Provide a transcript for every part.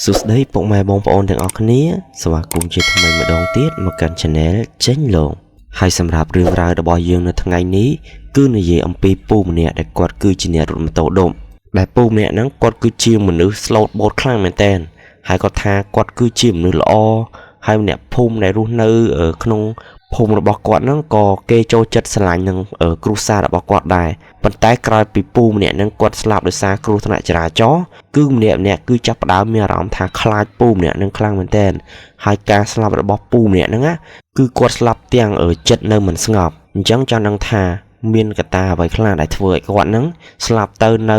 សួស្តីពុកម៉ែបងប្អូនទាំងអស់គ្នាស្វាគមន៍ជាថ្មីម្ដងទៀតមកកាន់ Channel ចេញលងហើយសម្រាប់រឿងរ៉ាវរបស់យើងនៅថ្ងៃនេះគឺនិយាយអំពីពូម្នាក់ដែលគាត់គឺជាអ្នករត់ម៉ូតូឌុបដែលពូម្នាក់ហ្នឹងគាត់គឺជាមនុស្សស្លូតបូតខ្លាំងមែនទែនហើយគាត់ថាគាត់គឺជាមនុស្សល្អហើយអ្នកភូមិដែលរស់នៅក្នុងភូមិរបស់គាត់ហ្នឹងក៏គេចូលចិត្តស្រឡាញ់នឹងគ្រួសាររបស់គាត់ដែរប៉ុន្តែក្រោយពីពូម្នាក់ហ្នឹងគាត់ស្លាប់ដោយសារគ្រោះថ្នាក់ចរាចរណ៍គឺម្នាក់ម្នាក់គឺចាប់ផ្ដើមមានអារម្មណ៍ថាខ្លាចពូម្នាក់ហ្នឹងខ្លាំងមែនទែនហើយការស្លាប់របស់ពូម្នាក់ហ្នឹងណាគឺគាត់ស្លាប់ទាំងចិត្តនៅមិនស្ងប់អញ្ចឹងចង់ដឹងថាមានកត្តាអ្វីខ្លះដែលធ្វើឲ្យគាត់ហ្នឹងស្លាប់ទៅនៅ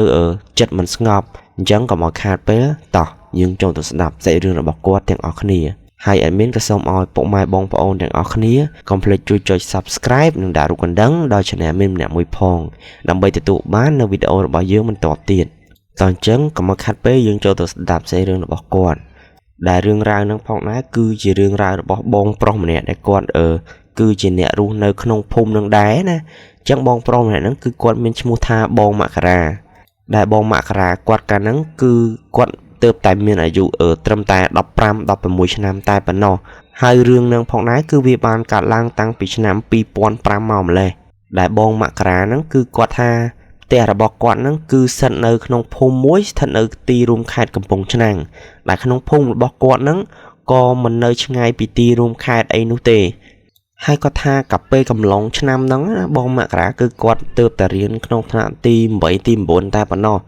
ចិត្តមិនស្ងប់អញ្ចឹងកុំឲ្យខាតពេលតោះយើងចូលទៅស្ដាប់សាច់រឿងរបស់គាត់ទាំងអស់គ្នាហើយ admin ក៏សូមឲ្យពុកម៉ែបងប្អូនទាំងអស់គ្នាកុំភ្លេចជួយចុច Subscribe និងដាក់រូបកណ្ដឹងដល់ Channel មានម្នាក់មួយផងដើម្បីទទួលបាននូវវីដេអូរបស់យើងបន្តទៀតតោះអញ្ចឹងកុំឲ្យខាត់ពេលយើងចូលទៅស្ដាប់សាច់រឿងរបស់គាត់ដែលរឿងរ៉ាវហ្នឹងផងដែរគឺជារឿងរ៉ាវរបស់បងប្រុសម្នាក់ដែលគាត់គឺជាអ្នករស់នៅក្នុងភូមិនឹងដែរណាអញ្ចឹងបងប្រុសម្នាក់ហ្នឹងគឺគាត់មានឈ្មោះថាបងមករាដែលបងមករាគាត់កាលហ្នឹងគឺគាត់ទើបតែមានអាយុត្រឹមតែ15 16ឆ្នាំតែប៉ុណ្ណោះហើយរឿងនឹងផងដែរគឺវាបានកើតឡើងតាំងពីឆ្នាំ2005មកម្លេះដែលបងមករាហ្នឹងគឺគាត់ថាផ្ទះរបស់គាត់ហ្នឹងគឺស្ថិតនៅក្នុងភូមិមួយស្ថិតនៅទីរួមខេត្តកំពង់ឆ្នាំងដែលក្នុងភូមិរបស់គាត់ហ្នឹងក៏មិននៅឆ្ងាយពីទីរួមខេត្តអីនោះទេហើយគាត់ថាកាពេលកំឡុងឆ្នាំហ្នឹងណាបងមករាគឺគាត់ទើបតែរៀនក្នុងថ្នាក់ទី8ទី9តែប៉ុណ្ណោះ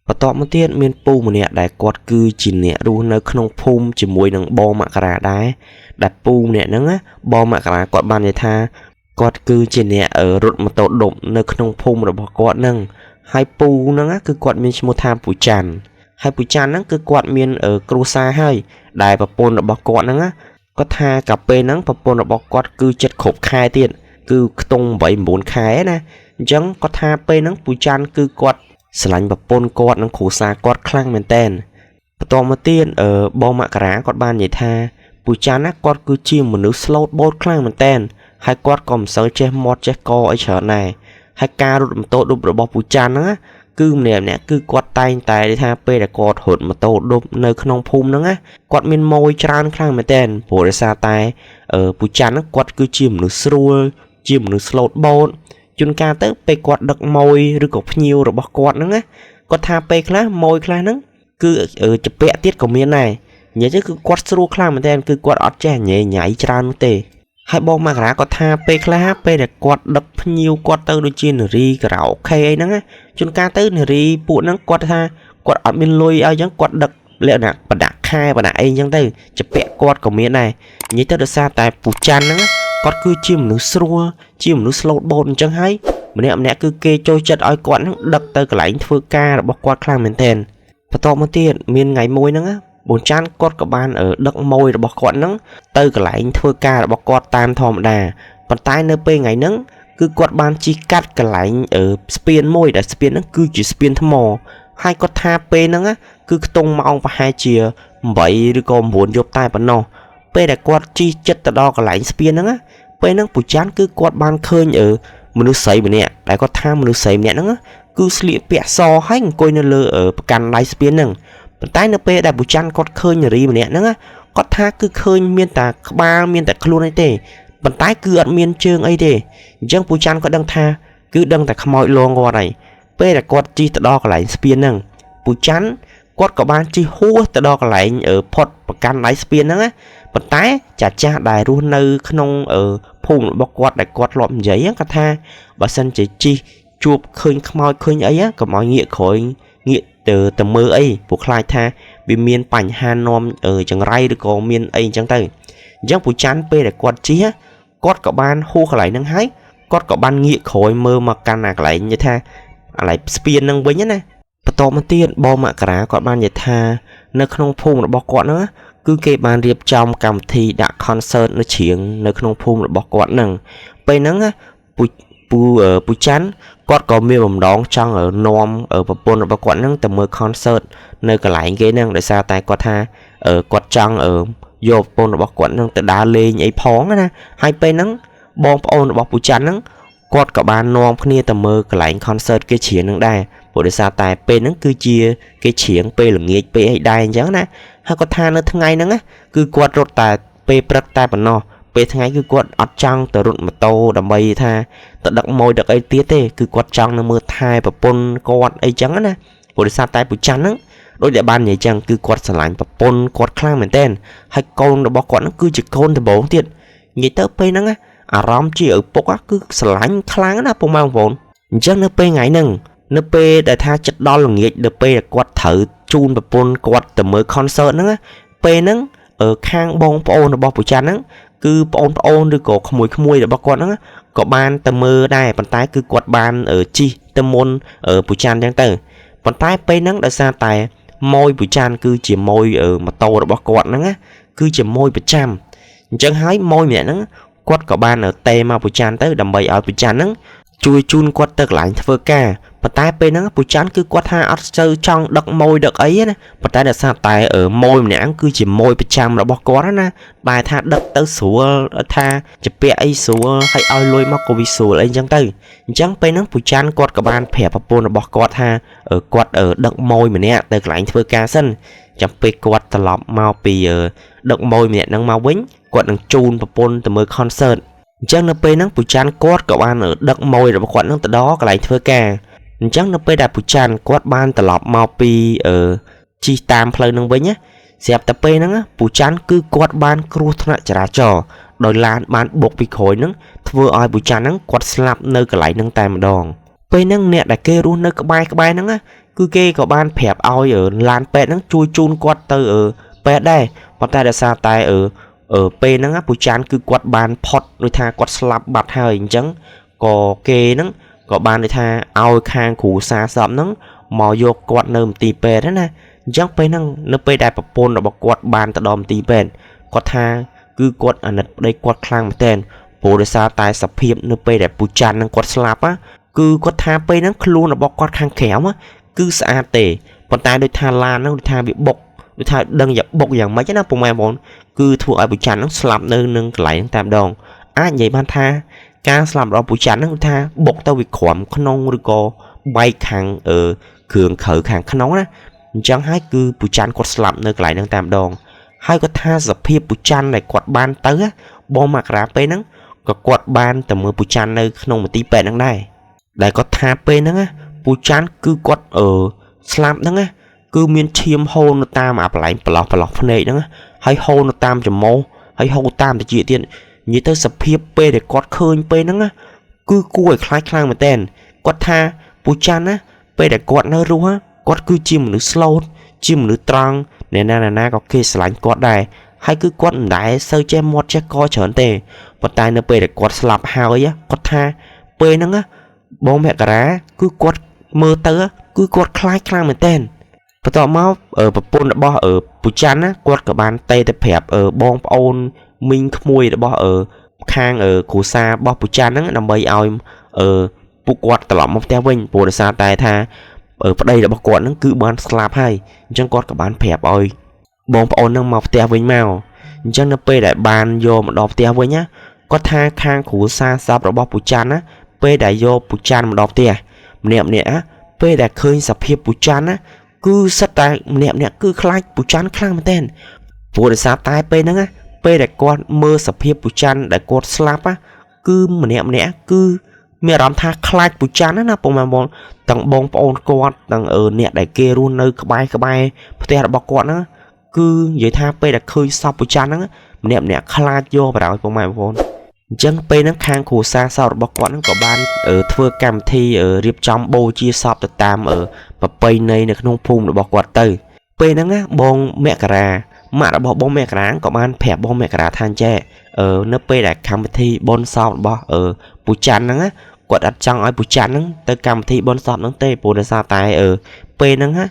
បន្ទាប់មកទៀតមានពូម្នាក់ដែលគាត់គឺជាអ្នករស់នៅក្នុងភូមិជាមួយនឹងបងមករាដែរដែលពូម្នាក់ហ្នឹងណាបងមករាគាត់បាននិយាយថាគាត់គឺជាអ្នករត់ម៉ូតូឌុបនៅក្នុងភូមិរបស់គាត់ហ្នឹងហើយពូហ្នឹងណាគឺគាត់មានឈ្មោះថាពូច័ន្ទហើយពូច័ន្ទហ្នឹងគឺគាត់មានគ្រួសារហើយដែលប្រពន្ធរបស់គាត់ហ្នឹងណាគាត់ថាកាពេលហ្នឹងប្រពន្ធរបស់គាត់គឺចិត្តគ្រប់ខែទៀតគឺខ្ទង់8 9ខែណាអញ្ចឹងគាត់ថាពេលហ្នឹងពូច័ន្ទគឺគាត់ស្រឡាញ់ប្រពន្ធគាត់និងគ្រួសារគាត់ខ្លាំងមែនទែនបន្តមកទៀតបងមករាគាត់បាននិយាយថាពូច័ន្ទណាគាត់គឺជាមនុស្សស្លូតបូតខ្លាំងមែនទែនហើយគាត់ក៏មិនសូវចេះមាត់ចេះកអីច្រើនដែរហើយការរត់ម៉ូតូឌុបរបស់ពូច័ន្ទហ្នឹងណាគឺម្នាក់ម្នាក់គឺគាត់តែងតែថាពេលដែលគាត់រត់ម៉ូតូឌុបនៅក្នុងភូមិហ្នឹងណាគាត់មានម៉ួយច្រើនខ្លាំងមែនទែនព្រោះដោយសារតែពូច័ន្ទហ្នឹងគាត់គឺជាមនុស្សស្រួលជាមនុស្សស្លូតបូតជួនកាលទៅពេលគាត់ដឹកម៉ួយឬក៏ភ្ញៀវរបស់គាត់ហ្នឹងណាគាត់ថាពេលខ្លះម៉ួយខ្លះហ្នឹងគឺជពាក់ទៀតក៏មានដែរនិយាយទៅគឺគាត់ស្រួលខ្លាំងមែនទែនគឺគាត់អត់ចេះញ៉ៃញ៉ៃច្រើននោះទេហើយបងមករាគាត់ថាពេលខ្លះពេលដែលគាត់ដឹកភ្ញៀវគាត់ទៅដូចជានារីការ៉ាអូខេអីហ្នឹងណាជួនកាលទៅនារីពួកហ្នឹងគាត់ថាគាត់អត់មានលុយឲ្យអញ្ចឹងគាត់ដឹកលក្ខណៈបដាក់ខែបដាក់អីអញ្ចឹងទៅជពាក់គាត់ក៏មានដែរនិយាយទៅដោយសារតែពូច័ន្ទហ្នឹងគាត់គឺជាមនុស្សស្រួលជាមនុស្សស្លូតបូតអញ្ចឹងហើយម្នាក់ម្នាក់គឺគេចូលចិត្តឲ្យគាត់ហ្នឹងដឹកទៅកន្លែងធ្វើការរបស់គាត់ខ្លាំងមែនទែនបន្តមកទៀតមានថ្ងៃមួយហ្នឹងបងច័ន្ទគាត់ក៏បានដឹកម៉ួយរបស់គាត់ហ្នឹងទៅកន្លែងធ្វើការរបស់គាត់តាមធម្មតាប៉ុន្តែនៅពេលថ្ងៃហ្នឹងគឺគាត់បានជិះកាត់កន្លែងស្ពានមួយដែលស្ពានហ្នឹងគឺជាស្ពានថ្មហើយគាត់ថាពេលហ្នឹងគឺខ្ទង់ម៉ោងប្រហែលជា8ឬក៏9យប់តែប៉ុណ្ណោះពេលដែលគាត់ជិះចិត្តទៅដល់កន្លែងស្ពានហ្នឹងពេលហ្នឹងពូច័ន្ទគឺគាត់បានឃើញមនុស្សស្រីម្នាក់ដែលគាត់ថាមនុស្សស្រីម្នាក់ហ្នឹងគឺស្លៀកពាក់សហើយអង្គុយនៅលើប្រកាន់ដៃស្ពានហ្នឹងប៉ុន្តែនៅពេលដែលពូច័ន្ទគាត់ឃើញនារីម្នាក់ហ្នឹងគាត់ថាគឺឃើញមានតែក្បាលមានតែខ្លួនអីទេប៉ុន្តែគឺអត់មានជើងអីទេអញ្ចឹងពូច័ន្ទគាត់ដឹងថាគឺដឹងតែខ្មោចលងគាត់ហើយពេលដែលគាត់ជិះទៅដល់កន្លែងស្ពានហ្នឹងពូច័ន្ទគាត់ក៏បានជិះហួសទៅដល់កន្លែងផុតប្រកាន់ដៃស្ពានហ្នឹងណាប៉ុន្តែចាស់ចាស់ដែលរស់នៅក្នុងភូមិរបស់គាត់ដែលគាត់ធ្លាប់និយាយគាត់ថាបើសិនជាជិះជួបឃើញខ្មោចឃើញអីកុំឲ្យងាកក្រោយងាកទៅមើលអីព្រោះខ្លាចថាវាមានបញ្ហានាំចង្រៃឬក៏មានអីអញ្ចឹងទៅអញ្ចឹងពូច័ន្ទពេលដែលគាត់ជិះគាត់ក៏បានហួសកន្លែងហ្នឹងហើយគាត់ក៏បានងាកក្រោយមើលមកកាន់អាកន្លែងនិយាយថាកន្លែងស្ពានហ្នឹងវិញណាបន្តមកទៀតបងមករាគាត់បាននិយាយថានៅក្នុងភូមិរបស់គាត់ហ្នឹងគឺគេបានរៀបចំកម្មវិធីដាក់ concert នៅច្រៀងនៅក្នុងភូមិរបស់គាត់ហ្នឹងពេលហ្នឹងពូពូពូច័ន្ទគាត់ក៏មានបំណងចង់នាំប្រពន្ធរបស់គាត់ហ្នឹងទៅមើល concert នៅកន្លែងគេហ្នឹងដោយសារតែគាត់ថាគាត់ចង់យកប្រពន្ធរបស់គាត់ហ្នឹងទៅដើរលេងអីផងណាហើយពេលហ្នឹងបងប្អូនរបស់ពូច័ន្ទហ្នឹងគាត់ក៏បាននាំគ្នាទៅមើលកន្លែង concert គេច្រៀងហ្នឹងដែរព្រោះដោយសារតែពេលហ្នឹងគឺជាគេច្រៀងពេលល្ងាចពេលអីដែរអញ្ចឹងណា ហើយគាត់ថានៅថ្ងៃហ្នឹងគឺគាត់រត់តែពេលព្រឹកតែប៉ុណ្ណោះពេលថ្ងៃគឺគាត់អត់ចង់ទៅរត់ម៉ូតូដើម្បីថាទៅដឹកម៉ួយដឹកអីទៀតទេគឺគាត់ចង់នៅមើលថែប្រពន្ធគាត់អីចឹងណាព្រោះដោយសារតែពូច័ន្ទហ្នឹងដូចដែលបាននិយាយចឹងគឺគាត់ស្រឡាញ់ប្រពន្ធគាត់ខ្លាំងមែនទែនហើយកូនរបស់គាត់ហ្នឹងគឺជាកូនដំបូងទៀតនិយាយទៅពេលហ្នឹងអារម្មណ៍ជាឪពុកគឺស្រឡាញ់ខ្លាំងណាស់ពុកម៉ែបងប្អូនអញ្ចឹងនៅពេលថ្ងៃហ្នឹងនៅពេលដែលថាចិត្តដល់ល្ងាចនៅពេលដែលគាត់ត្រូវជូនប្រពន្ធគាត់ទៅមើល concert ហ្នឹងពេលហ្នឹងខាងបងប្អូនរបស់ពូច័ន្ទហ្នឹងគឺប្អូនឬក៏ក្មួយៗរបស់គាត់ហ្នឹងក៏បានទៅមើលដែរប៉ុន្តែគឺគាត់បានជិះទៅមុនពូច័ន្ទអញ្ចឹងទៅប៉ុន្តែពេលហ្នឹងដោយសារតែម៉ួយពូច័ន្ទគឺជាម៉ួយម៉ូតូរបស់គាត់ហ្នឹងគឺជាម៉ួយប្រចាំអញ្ចឹងហើយម៉ួយម្នាក់ហ្នឹងគាត់ក៏បានតេមកពូច័ន្ទទៅដើម្បីឲ្យពូច័ន្ទហ្នឹងជួយជូនគាត់ទៅកន្លែងធ្វើការប៉ុន្តែពេលហ្នឹងពូច័ន្ទគឺគាត់ថាអត់សូវចង់ដឹកម៉ួយដឹកអីណាប៉ុន្តែដោយសារតែម៉ួយម្នាក់គឺជាម៉ួយប្រចាំរបស់គាត់ណាបែរថាដឹកទៅស្រួលថាជាពាក់អីស្រួលហើយឲ្យលុយមកក៏វាស្រួលអីអញ្ចឹងទៅអញ្ចឹងពេលហ្នឹងពូច័ន្ទគាត់ក៏បានប្រាប់ប្រពន្ធរបស់គាត់ថាគាត់ដឹកម៉ួយម្នាក់ទៅកន្លែងធ្វើការសិនចាំពេលគាត់ត្រឡប់មកពីដឹកម៉ួយម្នាក់ហ្នឹងមកវិញគាត់នឹងជូនប្រពន្ធទៅមើល concert អញ្ចឹងនៅពេលហ្នឹងពូច័ន្ទគាត់ក៏បានដឹកម៉ួយរបស់គាត់ហ្នឹងទៅដល់កន្លែងធ្វើការអញ្ចឹងនៅពេលដែលពូច័ន្ទគាត់បានត្រឡប់មកពីជិះតាមផ្លូវហ្នឹងវិញណាស្រាប់តែពេលហ្នឹងពូច័ន្ទគឺគាត់បានគ្រោះថ្នាក់ចរាចរណ៍ដោយឡានបានបុកពីក្រោយហ្នឹងធ្វើឲ្យពូច័ន្ទហ្នឹងគាត់ស្លាប់នៅកន្លែងហ្នឹងតែម្ដងពេលហ្នឹងអ្នកដែលគេរស់នៅក្បែរហ្នឹងណាគឺគេក៏បានប្រាប់ឲ្យឡានពេទ្យហ្នឹងជួយជូនគាត់ទៅពេទ្យដែរប៉ុន្តែដោយសារតែពេលហ្នឹងពូច័ន្ទគឺគាត់បានផុតដូចថាគាត់ស្លាប់បាត់ហើយអញ្ចឹងក៏គេហ្នឹងក៏បានដូចថាឲ្យខាងគ្រូសាសពហ្នឹងមកយកគាត់នៅមន្ទីរពេទ្យណាអញ្ចឹងពេលហ្នឹងនៅពេលដែលប្រពន្ធរបស់គាត់បានទៅដល់មន្ទីរពេទ្យគាត់ថាគឺគាត់អាណិតប្តីគាត់ខ្លាំងមែនទែនព្រោះដោយសារតែសភាពនៅពេលដែលពូច័ន្ទហ្នឹងគាត់ស្លាប់គឺគាត់ថាពេលហ្នឹងខ្លួនរបស់គាត់ខាងក្រៅគឺស្អាតទេប៉ុន្តែដូចថាឡានហ្នឹងដូចថាវាបុកដូចថាដឹងយ៉ាងបុកយ៉ាងម៉េចណាពុកម៉ែបងគឺធ្វើឲ្យពូច័ន្ទហ្នឹងស្លាប់នៅនឹងកន្លែងហ្នឹងតែម្ដងអាចនិយាយបានថាការស្លាប់របស់ពូច័ន្ទហ្នឹងថាបុកទៅវាក្រំក្នុងឬក៏បែកខាងគ្រឿងក្រៅខាងក្នុងណាអញ្ចឹងហើយគឺពូច័ន្ទគាត់ស្លាប់នៅកន្លែងហ្នឹងតែម្ដងហើយគាត់ថាសភាពពូច័ន្ទដែលគាត់បានទៅបងមករាពេលហ្នឹងក៏គាត់បានទៅមើលពូច័ន្ទនៅក្នុងមន្ទីរពេទ្យហ្នឹងដែរដែលគាត់ថាពេលហ្នឹងពូច័ន្ទគឺគាត់ស្លាប់ហ្នឹងណាគឺមានឈាមហូរនៅតាមអាកន្លែងប្រឡោះភ្នែកហ្នឹងហើយហូរនៅតាមច្រមុះហើយហូរតាមត្រចៀកទៀតនិយាយទៅសភាពពេលដែលគាត់ឃើញពេលហ្នឹងណាគឺគួរឲ្យខ្លាចខ្លាំងមែនទែនគាត់ថាពូច័ន្ទណាពេលដែលគាត់នៅរស់គាត់គឺជាមនុស្សស្លូតជាមនុស្សត្រង់អ្នកណាក៏គេស្រឡាញ់គាត់ដែរហើយគឺគាត់មិនដែលសូវចេះមាត់ចេះកច្រើនទេប៉ុន្តែនៅពេលដែលគាត់ស្លាប់ហើយគាត់ថាពេលហ្នឹងបងមករាគឺគាត់មើលទៅគឺគាត់ខ្លាចខ្លាំងមែនទែនបន្ទាប់មកប្រពន្ធរបស់ពូច័ន្ទណាគាត់ក៏បានតេទៅប្រាប់បងប្អូនមីងក្មួយរបស់ខាងគ្រួសាររបស់ពូច័ន្ទហ្នឹងដើម្បីឲ្យពួកគាត់ត្រឡប់មកផ្ទះវិញព្រោះដោយសារតែថាប្តីរបស់គាត់ហ្នឹងគឺបានស្លាប់ហើយអញ្ចឹងគាត់ក៏បានប្រាប់ឲ្យបងប្អូនហ្នឹងមកផ្ទះវិញមកអញ្ចឹងនៅពេលដែលបានយកមកដល់ផ្ទះវិញណាគាត់ថាខាងគ្រួសារសពរបស់ពូច័ន្ទណាពេលដែលយកពូច័ន្ទមកដល់ផ្ទះម្នាក់ណាពេលដែលឃើញសភាពពូច័ន្ទណាគឺសិតតែម្នាក់គឺខ្លាចពូច័ន្ទខ្លាំងមែនទែនព្រោះដោយសារតែពេលហ្នឹងណាពេលដែលគាត់មើលសភាពពូច័ន្ទដែលគាត់ស្លាប់គឺម្នាក់គឺមានអារម្មណ៍ថាខ្លាចពូច័ន្ទណាពុកម៉ែបងទាំងបងប្អូនគាត់ទាំងអ្នកដែលគេរស់នៅក្បែរផ្ទះរបស់គាត់ហ្នឹងគឺនិយាយថាពេលដែលឃើញសពពូច័ន្ទហ្នឹងម្នាក់ខ្លាចយកបណ្ដោយពុកម៉ែបងប្អូនអញ្ចឹងពេលហ្នឹងខាងគ្រួសារសពរបស់គាត់ហ្នឹងក៏បានធ្វើកម្មវិធីរៀបចំបូជាសពទៅតាមប្រពៃណីនៅក្នុងភូមិរបស់គាត់ទៅពេលហ្នឹងណាបងមករាម៉ាក់របស់បងមករាក៏បានប្រាប់បងមករាថាអញ្ចេះនៅពេលដែលកម្មវិធីបុណ្យសពរបស់ពូច័ន្ទហ្នឹងណាគាត់អត់ចង់ឲ្យពូច័ន្ទហ្នឹងទៅកម្មវិធីបុណ្យសពហ្នឹងទេព្រោះដោយសារតែពេលហ្នឹងណា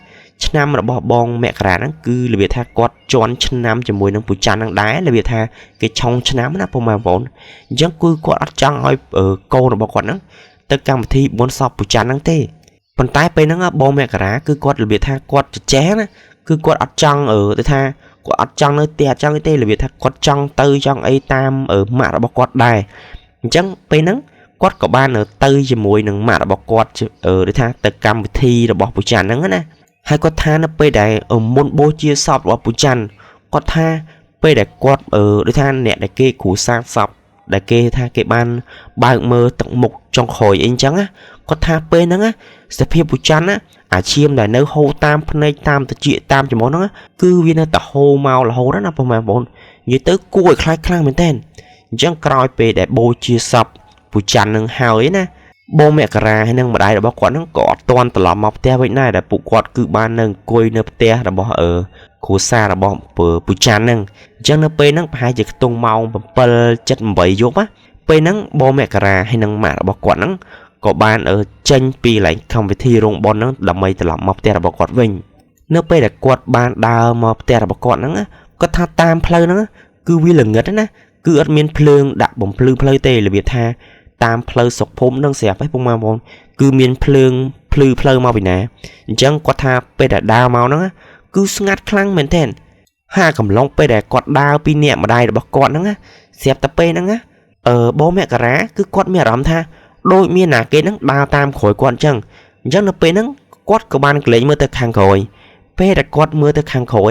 ឆ្នាំរបស់បងមករាហ្នឹងគឺរបៀបថាគាត់ជន់ឆ្នាំជាមួយនឹងពូច័ន្ទហ្នឹងដែររបៀបថាគេឆុងឆ្នាំណាពុកម៉ែបងប្អូនអញ្ចឹងគឺគាត់អត់ចង់ឲ្យកូនរបស់គាត់ហ្នឹងទៅកម្មវិធីបុណ្យសពពូច័ន្ទហ្នឹងទេប៉ុន្តែពេលហ្នឹងបងមករាគឺគាត់របៀបថាគាត់ចចេះណាគឺគាត់អត់ចង់ទៅថាគាត់អត់ចង់នៅផ្ទះអត់ចង់អីទេរបៀបថាគាត់ចង់ទៅចង់អីតាមម៉ាក់របស់គាត់ដែរអញ្ចឹងពេលហ្នឹងគាត់ក៏បានទៅជាមួយនឹងម៉ាក់របស់គាត់ដូចថាទៅកម្មវិធីរបស់ពូច័ន្ទហ្នឹងណា ហើយគាត់ថានៅពេលដែលមុនបូជាសពរបស់ពូច័ន្ទគាត់ថាពេលដែលគាត់ដូចថាអ្នកដែលគេគ្រួសារសពដែលគេថាគេបានបើកមើលទឹកមុខចុងក្រោយអីចឹងណាគាត់ថាពេលហ្នឹងណាសភាពពូច័ន្ទណាអាឈាមដែលនៅហូរតាមភ្នែកតាមត្រចៀកតាមច្រមុះហ្នឹងគឺវានៅតែហូរមករហូតណាបងប្អូននិយាយទៅគួរឲ្យខ្លាចខ្លាំងមែនតើអញ្ចឹងក្រោយពេលដែលបូជាសពពូច័ន្ទនឹងហើយណាបងមករាហើយនឹងម្ដាយរបស់គាត់ហ្នឹងក៏អត់ទាន់ត្រឡប់មកផ្ទះវិញដែរដែលពួកគាត់គឺបាននៅអង្គុយនៅផ្ទះរបស់គ្រួសាររបស់ពូច័ន្ទហ្នឹងអញ្ចឹងនៅពេលហ្នឹងប្រហែលជាខ្ទង់ម៉ោង7:78យប់ណាពេលហ្នឹងបងមករាហើយនឹងម៉ាក់របស់គាត់ហ្នឹងក៏បានចេញពីកន្លែងកម្មវិធីរោងបុណ្យហ្នឹងដើម្បីត្រឡប់មកផ្ទះរបស់គាត់វិញនៅពេលដែលគាត់បានដើរមកផ្ទះរបស់គាត់ហ្នឹងគាត់ថាតាមផ្លូវហ្នឹងគឺវាល្ងិតណាគឺអត់មានភ្លើងដាក់បំភ្លឺផ្លូវទេរបៀបថាតាមផ្លូវស្រុកភូមិនឹងស្រាប់ឯងពុកម៉ែបងប្អូនគឺមានភ្លើងភ្លឺផ្លូវមកពីណាអញ្ចឹងគាត់ថាពេលដែលដើរមកហ្នឹងគឺស្ងាត់ខ្លាំងមែនទែនហាកំឡុងពេលដែលគាត់ដើរពីអ្នកម្ដាយរបស់គាត់ហ្នឹងស្រាប់តែពេលហ្នឹងបងមករាគឺគាត់មានអារម្មណ៍ថាដូចមានណាគេហ្នឹងដើរតាមក្រោយគាត់អញ្ចឹងអញ្ចឹងនៅពេលហ្នឹងគាត់ក៏បានក្លែងមើលទៅខាងក្រោយពេលដែលគាត់មើលទៅខាងក្រោយ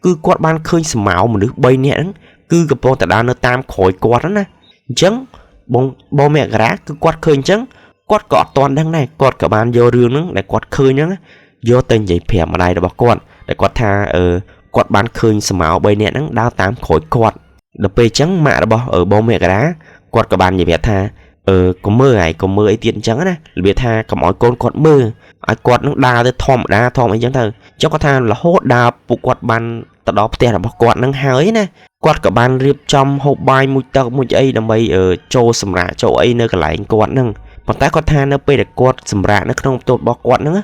គឺគាត់បានឃើញស្រមោលមនុស្ស3នាក់ហ្នឹងគឺកំពុងតែដើរនៅតាមក្រោយគាត់ណាអញ្ចឹងបងមករាគឺគាត់ឃើញអញ្ចឹងគាត់ក៏អត់ទាន់ដឹងដែរគាត់ក៏បានយករឿងហ្នឹងដែលគាត់ឃើញហ្នឹងយកទៅនិយាយប្រាប់ម្ដាយរបស់គាត់ដែលគាត់ថាគាត់បានឃើញស្រមោល3នាក់ហ្នឹងដើរតាមក្រោយគាត់ដល់ពេលអញ្ចឹងម៉ាក់របស់បងមករាគាត់ក៏បាននិយាយប្រាប់ថាកុំមើលហើយកុំមើលអីទៀតអញ្ចឹងណារបៀបថាកុំឲ្យកូនគាត់មើលឲ្យគាត់នឹងដើរទៅធម្មតាធម្មអីចឹងទៅអញ្ចឹងគាត់ថារហូតដើរពួកគាត់បានទៅដល់ផ្ទះរបស់គាត់នឹងហើយណាគាត់ក៏បានរៀបចំហូបបាយមួយទឹកមួយអីដើម្បីចូលសម្រាកចូលអីនៅកន្លែងគាត់ហ្នឹងប៉ុន្តែគាត់ថានៅពេលដែលគាត់សម្រាកនៅក្នុងបន្ទប់របស់គាត់ហ្នឹង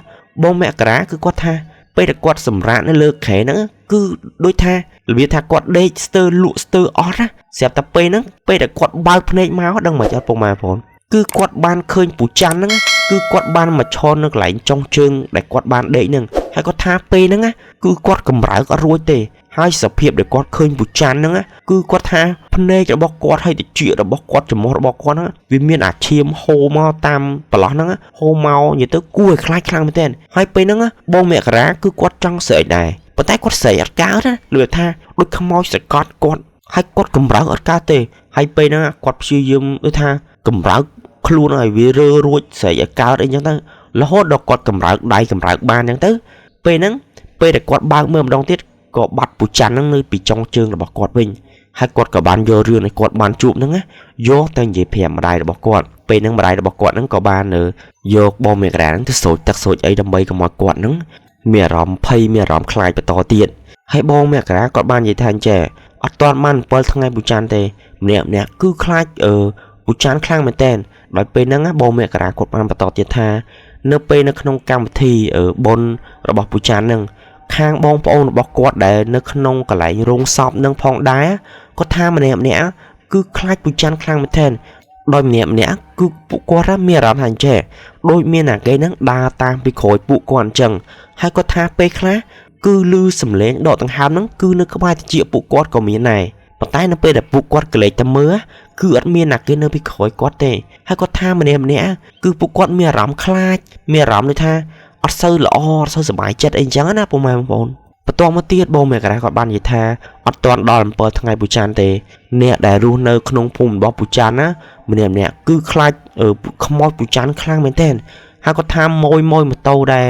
បងមករាគឺគាត់ថាពេលដែលគាត់សម្រាកនៅលើគ្រែហ្នឹងគឺដូចថារបៀបថាគាត់ដេកស្ទើរលក់ស្ទើរអស់ណាស្រាប់តែពេលហ្នឹងពេលដែលគាត់បើកភ្នែកមកដឹងមិនអត់ពុកម៉ែបងគឺគាត់បានឃើញពូច័ន្ទហ្នឹងគឺគាត់បានមកឈរនៅកន្លែងចុងជើងដែលគាត់បានដេកហ្នឹងហើយគាត់ថាពេលហ្នឹងគឺគាត់កម្រើកអត់រួចទេហើយសភាពដែលគាត់ឃើញពូច័ន្ទហ្នឹងគឺគាត់ថាភ្នែករបស់គាត់ហើយត្រចៀករបស់គាត់ច្រមុះរបស់គាត់ហ្នឹងវាមានអាឈាមហូរមកតាមប្រឡោះហ្នឹងហូរមកនិយាយទៅគួរឲ្យខ្លាចខ្លាំងមែនទែនហើយពេលហ្នឹងបងមករាគឺគាត់ចង់ស្រែកដែរប៉ុន្តែគាត់ស្រែកអត់កើតណារបៀបថាដូចខ្មោចសកត់គាត់ហើយគាត់កម្រើកអត់កើតទេហើយពេលហ្នឹងគាត់ព្យាយាមដូចថាកម្រើកខ្លួនឲ្យវារើរួចស្រែកឲ្យកើតអីចឹងទៅរហូតដល់គាត់កម្រើកដៃកម្រើកបានចឹងទៅពេលហ្នឹងពេលដែលគាត់បើកមើលម្ដងទៀតក៏បាត់ពូច័ន្ទហ្នឹងនៅពីចុងជើងរបស់គាត់វិញហើយគាត់ក៏បានយករឿងដែលគាត់បានជួបហ្នឹងណាយកទៅនិយាយប្រាប់ម្ដាយរបស់គាត់ពេលហ្នឹងម្ដាយរបស់គាត់ហ្នឹងក៏បានយកបងមករាហ្នឹងទៅសូចទឹកសូចអីដើម្បីកុំឲ្យគាត់ហ្នឹងមានអារម្មណ៍ភ័យមានអារម្មណ៍ខ្លាចបន្តទៀតហើយបងមករាគាត់បាននិយាយថាអញ្ចេះអត់ទាន់បាន7ថ្ងៃពូច័ន្ទទេម្នាក់ម្នាក់គឺខ្លាចពូច័ន្ទខ្លាំងមែនទែនដោយពេលហ្នឹងបងមករាគាត់បានបន្តទៀតថានៅពេលនៅក្នុងកម្មវិធីបុណ្យរបស់ពូច័ន្ទហ្នឹងខាងបងប្អូនរបស់គាត់ដែលនៅក្នុងកន្លែងរោងសពនឹងផងដែរគាត់ថាម្នាក់ម្នាក់គឺខ្លាចពូច័ន្ទខ្លាំងមែនទែនដោយម្នាក់ម្នាក់គឺពួកគាត់មានអារម្មណ៍ថាអញ្ចេះដូចមានអាគេហ្នឹងដើរតាមពីក្រោយពួកគាត់អញ្ចឹងហើយគាត់ថាពេលខ្លះគឺឮសំឡេងដកដង្ហើមហ្នឹងគឺនៅក្បែរត្រចៀកពួកគាត់ក៏មានដែរប៉ុន្តែនៅពេលដែលពួកគាត់ក្លែកទៅមើលគឺអត់មានណាគេនៅពីក្រោយគាត់ទេហើយគាត់ថាម្នាក់ម្នាក់គឺពួកគាត់មានអារម្មណ៍ខ្លាចមានអារម្មណ៍ដូចថាអត់សូវល្អអត់សូវសប្បាយចិត្តអីចឹងណាពុកម៉ែបងប្អូនបន្តមកទៀតបងមករាគាត់បាននិយាយថាអត់ទាន់ដល់7ថ្ងៃពូច័ន្ទទេអ្នកដែលរស់នៅក្នុងភូមិរបស់ពូច័ន្ទណាម្នាក់ម្នាក់គឺខ្លាចខ្មោចពូច័ន្ទខ្លាំងមែនទែនហើយគាត់ថាម៉ួយម៉ូតូដែល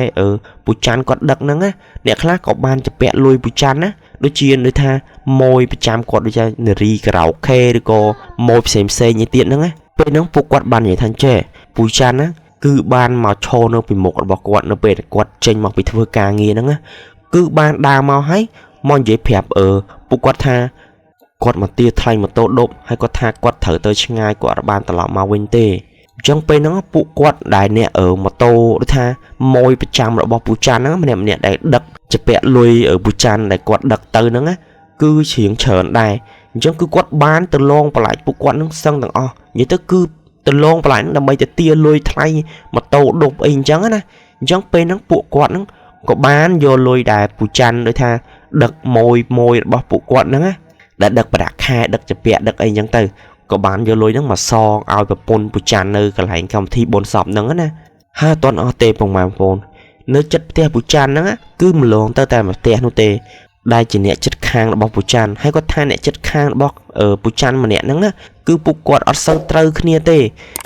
ពូច័ន្ទគាត់ដឹកហ្នឹងណាអ្នកខ្លះក៏បានជពាក់លុយពូច័ន្ទណាដូចជាដូចថាម៉ួយប្រចាំគាត់ដូចជានារីការ៉ាអូខេឬក៏ម៉ួយផ្សេងផ្សេងនេះទៀតហ្នឹងណាពេលហ្នឹងពួកគាត់បាននិយាយថាចេះពូច័ន្ទណាគឺបានមកឈរនៅពីមុខរបស់គាត់នៅពេលដែលគាត់ចេញមកពីធ្វើការងារហ្នឹងណាគឺបានដើរមកហើយមកនិយាយប្រាប់ពួកគាត់ថាគាត់មកទាថ្លៃម៉ូតូដប់ហើយគាត់ថាគាត់ត្រូវទៅឆ្ងាយគាត់អត់បានត្រឡប់មកវិញទេអញ្ចឹងពេលហ្នឹងពួកគាត់ដែលអ្នកម៉ូតូដូចថាម៉ួយប្រចាំរបស់ពូច័ន្ទហ្នឹងម្នាក់ម្នាក់ដែលដឹកជពាក់លុយពូច័ន្ទដែលគាត់ដឹកទៅហ្នឹងណាគឺជ្រៀងច្រើនដែរអញ្ចឹងគឺគាត់បានទៅលងបន្លាចពួកគាត់ហ្នឹងសឹងទាំងអស់និយាយទៅគឺទៅលងបន្លាចហ្នឹងដើម្បីទៅទាលុយថ្លៃម៉ូតូដប់អីអញ្ចឹងណាអញ្ចឹងពេលហ្នឹងពួកគាត់ហ្នឹងក៏បានយកលុយដែលពូច័ន្ទដូចថាដឹកម៉ួយរបស់ពួកគាត់ហ្នឹងណាដែលដឹកប្រាក់ខែដឹកជពាក់ដឹកអីអញ្ចឹងទៅក៏បានយកលុយហ្នឹងមកសងឲ្យប្រពន្ធពូច័ន្ទនៅកន្លែងកម្មវិធីបុណ្យសពហ្នឹងណាហើយអត់ទាន់អស់ទេពុកម៉ែបងប្អូន នៅចិត្តផ្ទះពូច័ន្ទហ្នឹងគឺម្លងទៅតែមួយផ្ទះនោះទេដែលជាអ្នកចិត្តខាងរបស់ពូច័ន្ទហើយគាត់ថាអ្នកចិត្តខាងរបស់ពូច័ន្ទម្នាក់ហ្នឹងគឺពួកគាត់អត់សូវត្រូវគ្នាទេ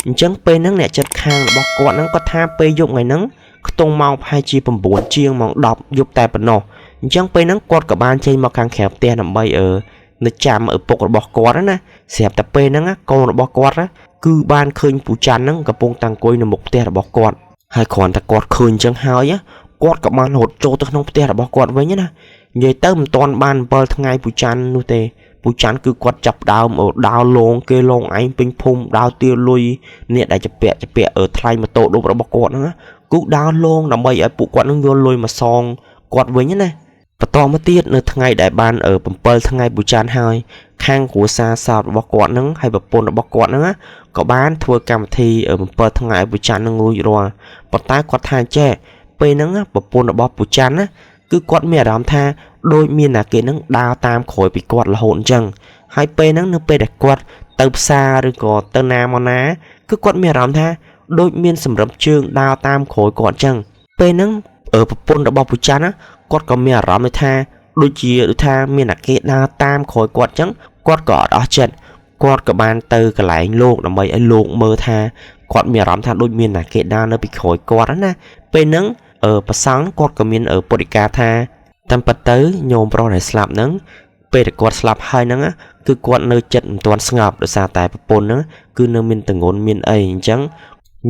អញ្ចឹងពេលហ្នឹងអ្នកចិត្តខាងរបស់គាត់ហ្នឹងគាត់ថាពេលយប់ថ្ងៃហ្នឹងខ្ទង់ម៉ោងប្រហែលជា9ជាងម៉ោង10យប់តែប៉ុណ្ណោះអញ្ចឹងពេលហ្នឹងគាត់ក៏បានចេញមកខាងក្រៅផ្ទះដើម្បីនៅចាំឪពុករបស់គាត់ណាស្រាប់តែពេលហ្នឹងកូនរបស់គាត់គឺបានឃើញពូច័ន្ទហ្នឹងកំពុងតែអង្គុយនៅមុខផ្ទះរបស់គាត់ហើយគ្រាន់តែគាត់ឃើញអញ្ចឹងហើយគាត់ក៏បានរត់ចូលទៅក្នុងផ្ទះរបស់គាត់វិញណានិយាយទៅមិនទាន់បាន7ថ្ងៃពូច័ន្ទនោះទេពូច័ន្ទគឺគាត់ចាប់ដើមដើរលងគេលងឯងពេញភូមិដើរទាលុយអ្នកដែលជពាក់ថ្លៃម៉ូតូឌុបរបស់គាត់ហ្នឹងគឺដើរលងដើម្បីឲ្យពួកគាត់នឹងយកលុយមកសងគាត់វិញណាបន្តមកទៀតនៅថ្ងៃដែលបាន7ថ្ងៃពូច័ន្ទហើយខាងគ្រួសារសោតរបស់គាត់នឹងហើយប្រពន្ធរបស់គាត់នឹងក៏បានធ្វើកម្មវិធី7ថ្ងៃឲ្យពូច័ន្ទនឹងរួចរាល់ប៉ុន្តែគាត់ថាចេះពេលហ្នឹងប្រពន្ធរបស់ពូច័ន្ទណាគឺគាត់មានអារម្មណ៍ថាដូចមានអ្នកគេនឹងដើរតាមក្រោយពីគាត់រហូតអញ្ចឹងហើយពេលហ្នឹងនៅពេលដែលគាត់ទៅផ្សារឬក៏ទៅណាមកណាគឺគាត់មានអារម្មណ៍ថាដូចមានសម្រឹបជើងដើរតាមក្រោយគាត់អញ្ចឹងពេលហ្នឹងប្រពន្ធរបស់ពូច័ន្ទណាគាត់ក៏មានអារម្មណ៍ថាដូចជាដូចថាមានអ្នកគេដើរតាមក្រោយគាត់អញ្ចឹងគាត់ក៏អត់អស់ចិត្តគាត់ក៏បានទៅកន្លែងលោកដើម្បីឲ្យលោកមើលថាគាត់មានអារម្មណ៍ថាដូចមានអ្នកគេដើរនៅពីក្រោយគាត់ណាពេលហ្នឹងប្រសង់គាត់ក៏មានពុទ្ធិកាថាតាមពិតទៅញោមប្រុសដែលស្លាប់ហ្នឹងពេលដែលគាត់ស្លាប់ហើយហ្នឹងគឺគាត់នៅចិត្តមិនទាន់ស្ងប់ដោយសារតែប្រពន្ធហ្នឹងគឺនៅមានទងន់មានអីអញ្ចឹង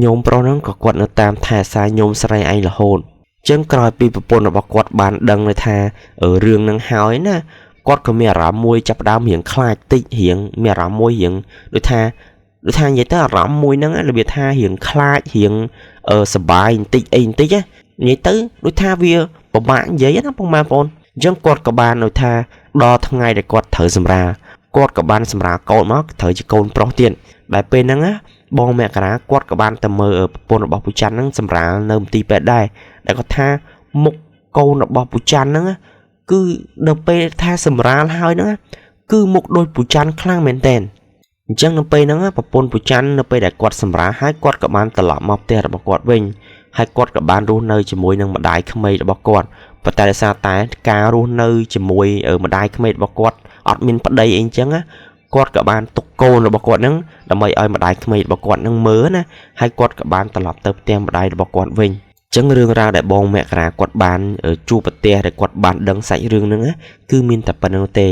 ញោមប្រុសហ្នឹងក៏គាត់នៅតាមថែសារញោមស្រីឯងរហូតចឹងក្រោយពីប្រពន្ធរបស់គាត់បានដឹងថារឿងហ្នឹងហើយណាគាត់ក៏មានអារម្មណ៍មួយចាប់ផ្ដើមរៀងខ្លាចតិចរៀងមានអារម្មណ៍មួយរៀងដូចថានិយាយទៅអារម្មណ៍មួយហ្នឹងរបៀបថារៀងខ្លាចរៀងសប្បាយបន្តិចអីបន្តិចណានិយាយទៅដូចថាវាពិបាកនិយាយណាពុកម៉ែបងប្អូនអញ្ចឹងគាត់ក៏បានដូចថាដល់ថ្ងៃដែលគាត់ត្រូវសម្រាលគាត់ក៏បានសម្រាលកូនមកត្រូវជាកូនប្រុសទៀតដែលពេលហ្នឹងណាបងមករាគាត់ក៏បានទៅមើលប្រពន្ធរបស់ពូច័ន្ទហ្នឹងសម្រាលនៅមន្ទីរពេទ្យដែរដែលគាត់ថាមុខកូនរបស់ពូច័ន្ទហ្នឹងគឺនៅពេលថាសម្រាលហើយហ្នឹងគឺមុខដូចពូច័ន្ទខ្លាំងមែនទែនអញ្ចឹងនៅពេលហ្នឹងប្រពន្ធពូច័ន្ទនៅពេលដែលគាត់សម្រាលហើយគាត់ក៏បានត្រឡប់មកផ្ទះរបស់គាត់វិញហើយគាត់ក៏បានរស់នៅជាមួយនឹងម្ដាយក្មេករបស់គាត់ប៉ុន្តែដោយសារតែការរស់នៅជាមួយម្ដាយក្មេករបស់គាត់អត់មានប្តីអីអញ្ចឹងណាគាត់ក៏បានទុកកូនរបស់គាត់ហ្នឹងដើម្បីឲ្យម្ដាយក្មេករបស់គាត់ហ្នឹងមើលណាហើយគាត់ក៏បានត្រឡប់ទៅផ្ទះម្ដាយរបស់គាត់វិញចឹងរឿងរ៉ាវដែលបងមករាគាត់បានជួបប្រទះដែលគាត់បានដឹងសាច់រឿងហ្នឹងគឺមានតែប៉ុណ្្នឹងទេ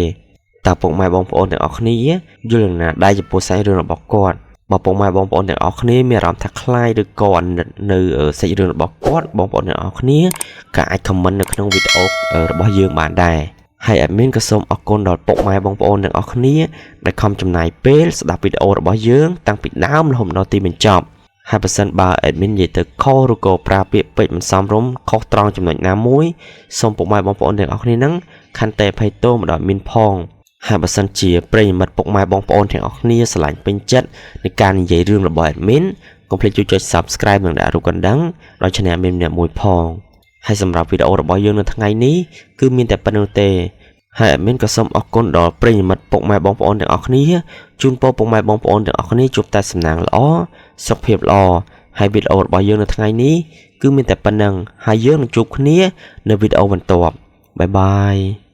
តើពុកម៉ែបងប្អូនទាំងអស់គ្នាយល់យ៉ាងណាដែរចំពោះសាច់រឿងរបស់គាត់បើពុកម៉ែបងប្អូនទាំងអស់គ្នាមានអារម្មណ៍ថាខ្លាចឬក៏អាណិតនៅសាច់រឿងរបស់គាត់បងប្អូនទាំងអស់គ្នាក៏អាច comment នៅក្នុងវីដេអូរបស់យើងបានដែរហើយ admin ក៏សូមអរគុណដល់ពុកម៉ែបងប្អូនទាំងអស់គ្នាដែលខំចំណាយពេលស្ដាប់វីដេអូរបស់យើងតាំងពីដើមរហូតដល់ទីបញ្ចប់ហើយបើសិនបើ admin និយាយទៅខុសឬក៏ប្រើពាក្យពេចន៍មិនសមរម្យខុសត្រង់ចំណុចណាមួយសូមពុកម៉ែបងប្អូនទាំងអស់គ្នានឹងខន្តីអភ័យទោសមកដល់ admin ផងហើយបើសិនជាប្រិយមិត្តពុកម៉ែបងប្អូនទាំងអស់គ្នាស្រឡាញ់ពេញចិត្តនៃការនិយាយរឿងរបស់ admin កុំភ្លេចជួយចុច Subscribe និងដាក់រូបកណ្ដឹងដល់ Channel មានម្នាក់មួយផងហើយសម្រាប់វីដេអូរបស់យើងនៅថ្ងៃនេះគឺមានតែប៉ុណ្្នឹងទេហើយ admin ក៏សូមអរគុណដល់ប្រិយមិត្តពុកម៉ែបងប្អូនទាំងអស់គ្នាជូនពរពុកម៉ែបងប្អូនទាំងអស់គ្នាជួបតែសំណាងល្អសុខភាពល្អហើយវីដេអូរបស់យើងនៅថ្ងៃនេះគឺមានតែប៉ុណ្្នឹងហើយយើងនឹងជួបគ្នានៅវីដេអូបន្ទាប់បាយបាយ។